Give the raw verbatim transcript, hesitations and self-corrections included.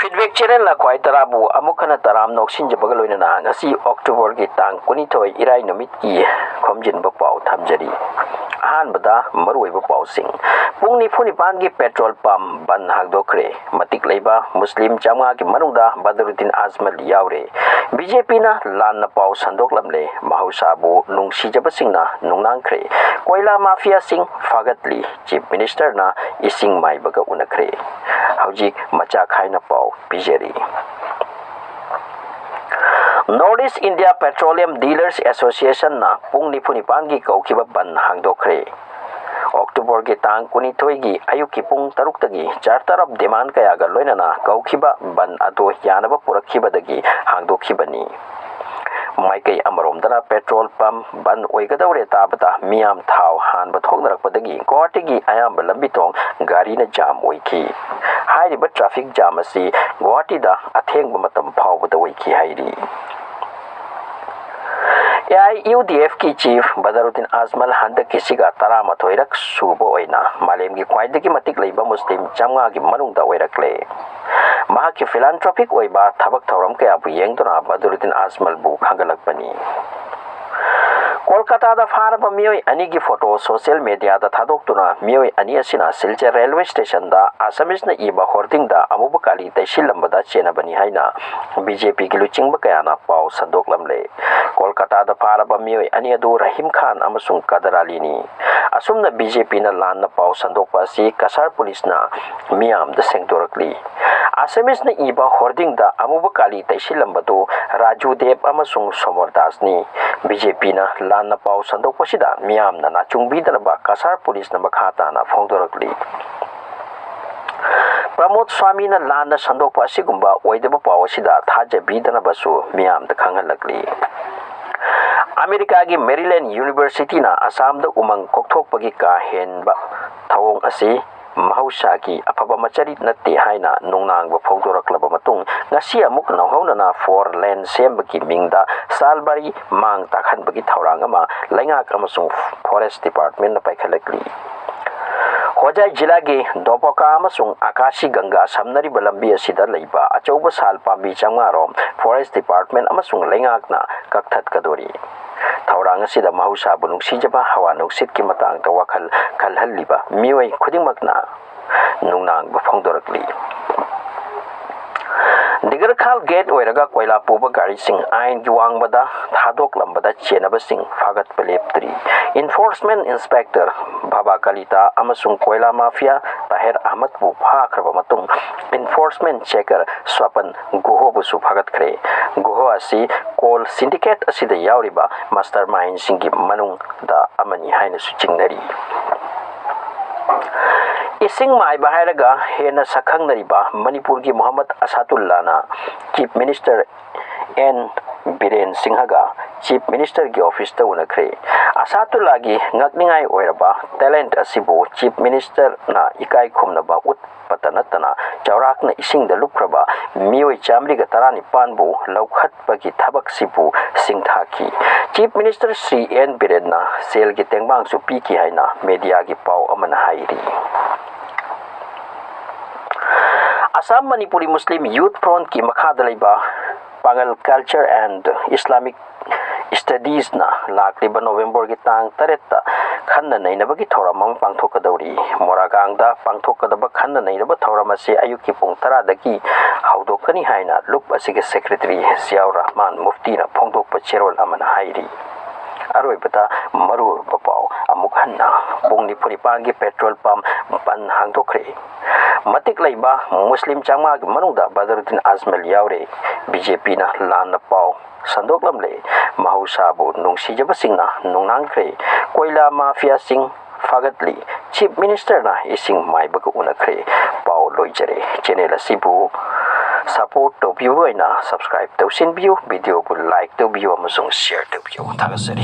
Feedback Channel ꯂꯈ꯭ꯋꯥꯏ ꯇꯔꯥꯕꯨ ꯑꯃꯨꯛ ꯍꯟꯅ ꯇꯔꯥꯝꯅ ꯅꯣꯛꯁꯤꯟꯖꯕꯒ ꯂꯣꯏꯅꯅ ꯉꯁꯤ October ꯒꯤ ꯇꯥꯡ ꯀꯨꯟꯅꯤꯊꯣꯏ ꯏꯔꯥꯏ ꯅꯨꯃꯤꯠꯀꯤ ꯈꯣꯝꯖꯤꯟꯕ ꯄꯥꯎ ꯊꯝꯖꯔꯤ꯫ ꯑꯍꯥꯟꯕꯗ ꯃꯔꯨꯑꯣꯏꯕ ꯄꯥꯎꯁꯤꯡ꯫ ꯄꯨꯡ ꯅꯤꯐꯨ ꯅꯤꯄꯥꯟꯒꯤ petrol pump ꯕꯟ ꯍꯥꯡꯗꯣꯛꯈ꯭ꯔꯦ꯫ ꯃꯇꯤꯛ ꯂꯩꯕ ꯃꯨꯁꯂꯤꯝ ꯆꯥꯝꯃꯉꯥꯒꯤ ꯃꯅꯨꯡꯗ ꯕꯗꯔꯨꯗꯤꯟ ꯑꯖꯃꯜ ꯌꯥꯎꯔꯦ꯫ BJPꯅ ꯂꯥꯟꯅ ꯄꯥꯎ ꯁꯟꯗꯣꯛꯂꯝꯂꯦ꯫ ꯃꯍꯧꯁꯥꯕꯨ ꯅꯨꯡꯁꯤꯖꯕꯁꯤꯡꯅ ꯅꯨꯡꯅꯥꯡꯈ꯭ꯔꯦ꯫ ꯀꯣꯏꯂꯥ mafiaꯁꯤꯡ ꯐꯥꯒꯠꯂꯤ꯫ Chief Ministerꯅ ꯏꯁꯤꯡ ꯃꯥꯏꯕꯒ ꯎꯅꯈ꯭ꯔꯦ꯫ ꯍꯧꯖꯤꯛ ꯃꯆꯥ ꯈꯥꯏꯅ ꯄꯥꯎ ꯄꯤꯖꯔꯤ꯫ North East India Petroleum Dealers Associationꯅ ꯄꯨꯡ ꯅꯤꯐꯨ ꯅꯤꯄꯥꯟꯒꯤ ꯀꯧꯈꯤꯕ ꯕꯟ ꯍꯥꯡꯗꯣꯛꯈ꯭ꯔꯦ꯫ Octoberꯒꯤ ꯇꯥꯡ ꯀꯨꯟꯅꯤꯊꯣꯏꯒꯤ ꯑꯌꯨꯛꯀꯤ ꯄꯨꯡ ꯇꯔꯨꯛꯇꯒꯤ charter of demand ꯀꯌꯥꯒ ꯂꯣꯏꯅꯅ ꯀꯧꯈꯤꯕ ꯕꯟ ꯑꯗꯨ ꯌꯥꯅꯕ ꯄꯨꯔꯛꯈꯤꯕꯗꯒꯤ ꯍꯥꯡꯗꯣꯛꯈꯤꯕꯅꯤ꯫ ꯃꯥꯏꯀꯩ ꯑꯃꯔꯣꯝꯗꯅ petrol pump ꯕꯟ ꯑꯣꯏꯒꯗꯧꯔꯦ ꯇꯥꯕꯗ ꯃꯤꯌꯥꯝ ꯊꯥꯎ ꯍꯥꯟꯕ ꯊꯣꯛꯅꯔꯛꯄꯗꯒꯤ ꯒꯨꯋꯥꯍꯥꯇꯤꯒꯤ ꯑꯌꯥꯝꯕ ꯂꯝꯕꯤ ꯊꯣꯡ ꯒꯥꯔꯤꯅ jam ꯑꯣꯏꯈꯤ꯫ ꯍꯥꯏꯔꯤꯕ traffic jam ꯑꯁꯤ ꯒꯨꯋꯥꯍꯥꯇꯤꯗ ꯑꯊꯦꯡꯕ ꯃꯇꯝ ꯐꯥꯎꯕꯗ ꯑꯣꯏꯈꯤ ꯍꯥꯏꯔꯤ꯫ AIUDFꯀꯤ chief ꯕꯗꯔꯨꯗꯤꯟ ꯑꯖꯃꯜ ꯍꯟꯗꯛꯀꯤꯁꯤꯒ ꯇꯔꯥꯃꯥꯊꯣꯏꯔꯛ ꯁꯨꯕ ꯑꯣꯏꯅ ꯃꯥꯂꯦꯝꯒꯤ ꯈ꯭ꯋꯥꯏꯗꯒꯤ ꯃꯇꯤꯛ ꯂꯩꯕ ꯃꯨꯁꯂꯤꯝ ꯆꯥꯝꯃꯉꯥꯒꯤ ꯃꯅꯨꯡꯗ ꯑꯣꯏꯔꯛꯂꯦ꯫ ꯃꯍꯥꯛꯀꯤ philanthropic ꯑꯣꯏꯕ ꯊꯕꯛ ꯊꯧꯔꯝ ꯀꯌꯥꯕꯨ ꯌꯦꯡꯗꯨꯅ ꯕꯗꯔꯨꯗꯤꯟ ꯑꯖꯃꯜꯕꯨ ꯈꯪꯒꯠꯂꯛꯄꯅꯤ꯫ ꯀꯣꯜꯀꯥꯇꯥꯗ ꯐꯥꯔꯕ ꯃꯤꯑꯣꯏ ꯑꯅꯤꯒꯤ photo social mediaꯗ ꯊꯥꯗꯣꯛꯇꯨꯅ ꯃꯤꯑꯣꯏ ꯑꯅꯤ ꯑꯁꯤꯅ ꯁꯤꯜꯆꯔ railway stationꯗ Assamese ꯏꯕ hoardingꯗ ꯑꯃꯨꯕ ꯀꯥꯂꯤ ꯇꯩꯁꯤꯜꯂꯝꯕꯗ ꯆꯦꯟꯅꯕꯅꯤ ꯍꯥꯏꯅ BJPꯒꯤ ꯂꯨꯆꯤꯡꯕ ꯀꯌꯥꯅ ꯄꯥꯎ ꯁꯟꯗꯣꯛꯂꯝꯂꯦ꯫ ꯀꯣꯜꯀꯥꯇꯥꯗ ꯐꯥꯔꯕ ꯃꯤꯑꯣꯏ ꯑꯅꯤ ꯑꯗꯨ ꯔꯍꯤꯝ ꯈꯥꯟ ꯑꯃꯁꯨꯡ ꯀꯗꯔ ꯑꯂꯤꯅꯤ꯫ ꯑꯁꯨꯝꯅ BJPꯅ ꯂꯥꯟꯅ ꯄꯥꯎ ꯁꯟꯗꯣꯛꯄ ꯑꯁꯤ ꯀꯁꯥꯔ ꯄꯨꯂꯤꯁꯅ ꯃꯤꯌꯥꯝꯗ ꯁꯦꯡꯗꯣꯔꯛꯂꯤ꯫ Assamese ꯏꯕ hoardingꯗ ꯑꯃꯨꯕ ꯀꯥꯂꯤ ꯇꯩꯁꯤꯜꯂꯝꯕꯗꯨ ꯔꯥꯖꯨ ꯗꯦꯕ ꯑꯃꯁꯨꯡ ꯁꯣꯃꯔ ꯗꯥꯁꯅꯤ꯫ BJPꯅ ꯂꯥꯟꯅ ꯄꯥꯎ ꯁꯟꯗꯣꯛꯄꯁꯤꯗ ꯃꯤꯌꯥꯝꯅ ꯅꯥꯆꯨꯡꯕꯤꯗꯅꯕ ꯀꯁꯥꯔ ꯄꯨꯂꯤꯁꯅ ꯃꯈꯥ ꯇꯥꯅ ꯐꯣꯡꯗꯣꯔꯛꯂꯤ꯫ ꯄ꯭ꯔꯃꯣꯗ ꯁ꯭ꯋꯥꯃꯤꯅ ꯂꯥꯟꯅ ꯁꯟꯗꯣꯛꯄ ꯑꯁꯤꯒꯨꯝꯕ ꯑꯣꯏꯗꯕ ꯄꯥꯎ ꯑꯁꯤꯗ ꯊꯥꯖꯕꯤꯗꯅꯕꯁꯨ ꯃꯤꯌꯥꯝꯗ ꯈꯪꯍꯜꯂꯛꯂꯤ꯫ ꯑꯃꯦꯔꯤꯀꯥꯒꯤ Maryland Universityꯅ ꯑꯁꯥꯝꯗ ꯎꯃꯪ ꯀꯣꯛꯊꯣꯛꯄꯒꯤ ꯀꯥ ꯍꯦꯟꯕ ꯊꯧꯑꯣꯡ ꯑꯁꯤ ꯃꯍꯧꯁꯥꯒꯤ ꯑꯐꯕ ꯃꯆꯔꯤ ꯅꯠꯇꯦ ꯍꯥꯏꯅ ꯅꯨꯡꯅꯥꯡꯕ ꯐꯣꯡꯗꯣꯔꯛꯂꯕ ꯃꯇꯨꯡ, ꯉꯁꯤ ꯑꯃꯨꯛ ꯅꯧꯍꯧꯅꯅ four lane ꯁꯦꯝꯕꯒꯤ ꯃꯤꯡꯗ ꯁꯥꯜꯕꯥꯔꯤ ꯃꯥꯡ ꯇꯥꯛꯍꯟꯕꯒꯤ ꯊꯧꯔꯥꯡ ꯑꯃ ꯂꯩꯉꯥꯛ ꯑꯃꯁꯨꯡ Forest Departmentꯅ ꯄꯥꯏꯈꯠꯂꯛꯂꯤ꯫ ꯍꯣꯖꯥꯏ ꯖꯤꯂꯥꯒꯤ ꯗꯣꯄꯣꯀꯥ ꯑꯃꯁꯨꯡ ꯑꯀꯥꯁꯤ ꯒꯪꯒꯥ ꯁꯝꯅꯔꯤꯕ ꯂꯝꯕꯤ ꯑꯁꯤꯗ ꯂꯩꯕ ꯑꯆꯧꯕ ꯁꯥꯜ ꯄꯥꯝꯕꯤ ꯆꯥꯝꯃꯉꯥ ꯔꯣꯝ Forest Department ꯑꯃꯁꯨꯡ ꯂꯩꯉꯥꯛꯅ ꯀꯛꯊꯠꯀꯗꯣꯔꯤ꯫ ꯊꯧꯔꯥꯡ ꯑꯁꯤꯗ ꯃꯍꯧꯁꯥꯕꯨ ꯅꯨꯡꯁꯤꯖꯕ, ꯍꯋꯥ ꯅꯨꯡꯁꯤꯠꯀꯤ ꯃꯇꯥꯡꯗ ꯋꯥꯈꯜ ꯈꯜꯍꯜꯂꯤꯕ ꯃꯤꯑꯣꯏ ꯈꯨꯗꯤꯡꯃꯛꯅ ꯅꯨꯡꯅꯥꯡꯕ ꯐꯣꯡꯗꯣꯔꯛꯂꯤ꯫ ꯗꯤꯒꯔꯈꯥꯜ ꯒꯦꯠ ꯑꯣꯏꯔꯒ ꯀꯣꯏꯂꯥ ꯄꯨꯕ ꯒꯥꯔꯤꯁꯤꯡ ꯑꯥꯏꯟꯒꯤ ꯋꯥꯡꯃꯗ ꯊꯥꯗꯣꯛꯂꯝꯕꯗ ꯆꯦꯟꯅꯕꯁꯤꯡ ꯐꯥꯒꯠꯄ ꯂꯦꯞꯇ꯭ꯔꯤ꯫ Enforcement Inspector ꯚꯕꯥ ꯀꯂꯤꯇꯥ ꯑꯃꯁꯨꯡ ꯀꯣꯏꯂꯥ ꯃꯥꯐꯤꯌꯥ ꯇꯥꯍꯦꯔ ꯑꯍꯃꯗꯄꯨ ꯐꯥꯈ꯭ꯔꯕ ꯃꯇꯨꯡ, enforcement checker ꯁ꯭ꯋꯥꯄꯟ ꯒꯨꯍꯣꯕꯨꯁꯨ ꯐꯥꯒꯠꯈ꯭ꯔꯦ꯫ ꯒꯨꯍꯣ ꯑꯁꯤ ꯀꯣꯜ syndicate ꯑꯁꯤꯗ ꯌꯥꯎꯔꯤꯕ mastermindꯁꯤꯡꯒꯤ ꯃꯅꯨꯡꯗ ꯑꯃꯅꯤ ꯍꯥꯏꯅꯁꯨ ꯆꯤꯡꯅꯔꯤ꯫ ꯏꯁꯤꯡ ꯃꯥꯏꯕ ꯍꯥꯏꯔꯒ ꯍꯦꯟꯅ ꯁꯛꯈꯪꯅꯔꯤꯕ ꯃꯅꯤꯄꯨꯔꯒꯤ ꯃꯣꯍꯝꯃꯗ ꯑꯁꯥꯗꯨꯜꯂꯥꯅ Chief Minister ꯑꯦꯟ ꯕꯤꯔꯦꯟ ꯁꯤꯡꯍꯒ Chief Ministerꯒꯤ officeꯇ ꯎꯅꯈ꯭ꯔꯦ꯫ ꯑꯁꯥꯗꯨꯜꯂꯥꯒꯤ ꯉꯛꯅꯤꯡꯉꯥꯏ ꯑꯣꯏꯔꯕ talent ꯑꯁꯤꯕꯨ Chief Ministerꯅ ꯏꯀꯥꯏ ꯈꯨꯝꯅꯕ ꯎꯠꯄꯇ ꯅꯠꯇꯅ, ꯆꯥꯎꯔꯥꯛꯅ ꯏꯁꯤꯡꯗ ꯂꯨꯞꯈ꯭ꯔꯕ ꯃꯤꯑꯣꯏ ꯆꯥꯃꯔꯤꯒ ꯇꯔꯥꯅꯤꯄꯥꯟꯕꯨ ꯂꯧꯈꯠꯄꯒꯤ ꯊꯕꯛꯁꯤꯕꯨ ꯁꯤꯡꯊꯥꯈꯤ꯫ Chief Minister ꯁ꯭ꯔꯤ ꯑꯦꯟ ꯕꯤꯔꯦꯟꯅ ꯁꯦꯜꯒꯤ ꯇꯦꯡꯕꯥꯡꯁꯨ ꯄꯤꯈꯤ ꯍꯥꯏꯅ mediaꯒꯤ ꯄꯥꯎ ꯑꯃꯅ ꯍꯥꯏꯔꯤ꯫ Assam Manipuri Muslim Youth Frontꯀꯤ ꯃꯈꯥꯗ ꯂꯩꯕ ꯄꯥꯡꯒꯜ Culture and Islamic Studiesꯅ ꯂꯥꯛꯂꯤꯕ Novemberꯒꯤ ꯇꯥꯡ ꯇꯔꯦꯠꯇ ꯈꯟꯅ ꯅꯩꯅꯕꯒꯤ ꯊꯧꯔꯝ ꯑꯃ ꯄꯥꯡꯊꯣꯛꯀꯗꯧꯔꯤ꯫ ꯃꯣꯔꯥꯒꯥꯡꯗ ꯄꯥꯡꯊꯣꯛꯀꯗꯕ ꯈꯟꯅ ꯅꯩꯅꯕ ꯊꯧꯔꯝ ꯑꯁꯤ ꯑꯌꯨꯛꯀꯤ ꯄꯨꯡ ꯇꯔꯥꯗꯒꯤ ꯍꯧꯗꯣꯛꯀꯅꯤ ꯍꯥꯏꯅ ꯂꯨꯞ ꯑꯁꯤꯒꯤ secretary ꯖꯤꯌꯥꯎꯔ ꯔꯍꯃꯥꯟ ꯃꯨꯐꯇꯤꯅ ꯐꯣꯡꯗꯣꯛꯄ ꯆꯦꯔꯣꯜ ꯑꯃꯅ ꯍꯥꯏꯔꯤ꯫ ꯑꯔꯣꯏꯕꯗ ꯃꯔꯨꯑꯣꯏꯕ ꯄꯥꯎ ꯑꯃꯨꯛ ꯍꯟꯅ꯫ ꯄꯨꯡ ꯅꯤꯐꯨ ꯅꯤꯄꯥꯟꯒꯤ petrol pump ꯕꯟ ꯍꯥꯡꯗꯣꯛꯈ꯭ꯔꯦ꯫ ꯃꯇꯤꯛ ꯂꯩꯕ ꯃꯨꯁꯂꯤꯝ ꯆꯥꯝꯃꯉꯥꯒꯤ ꯃꯅꯨꯡꯗ ꯕꯗꯔꯨꯗꯤꯟ ꯑꯖꯃꯜ ꯌꯥꯎꯔꯦ꯫ BJPꯅ ꯂꯥꯟꯅ ꯄꯥꯎ ꯁꯟꯗꯣꯛꯂꯝꯂꯦ꯫ ꯃꯍꯧꯁꯥꯕꯨ ꯅꯨꯡꯁꯤꯖꯕꯁꯤꯡꯅ ꯅꯨꯡꯅꯥꯡꯈ꯭ꯔꯦ꯫ ꯀꯣꯏꯂꯥ ꯃꯥꯐꯤꯌꯥꯁꯤꯡ ꯐꯥꯒꯠꯂꯤ꯫ Chief Ministerꯅ ꯏꯁꯤꯡ ꯃꯥꯏꯕꯒ ꯎꯅꯈ꯭ꯔꯦ꯫ ꯄꯥꯎ ꯂꯣꯏꯖꯔꯦ꯫ Channel ꯑꯁꯤꯕꯨ support ꯇꯧꯕꯤꯕ ꯑꯣꯏꯅ subscribe ꯇꯧꯁꯤꯟꯕꯤꯌꯨ, videoꯕꯨ like ꯇꯧꯕꯤꯌꯨ ꯑꯃꯁꯨꯡ share ꯇꯧꯕꯤꯌꯨ꯫ ꯊꯥꯒꯠꯆꯔꯤ꯫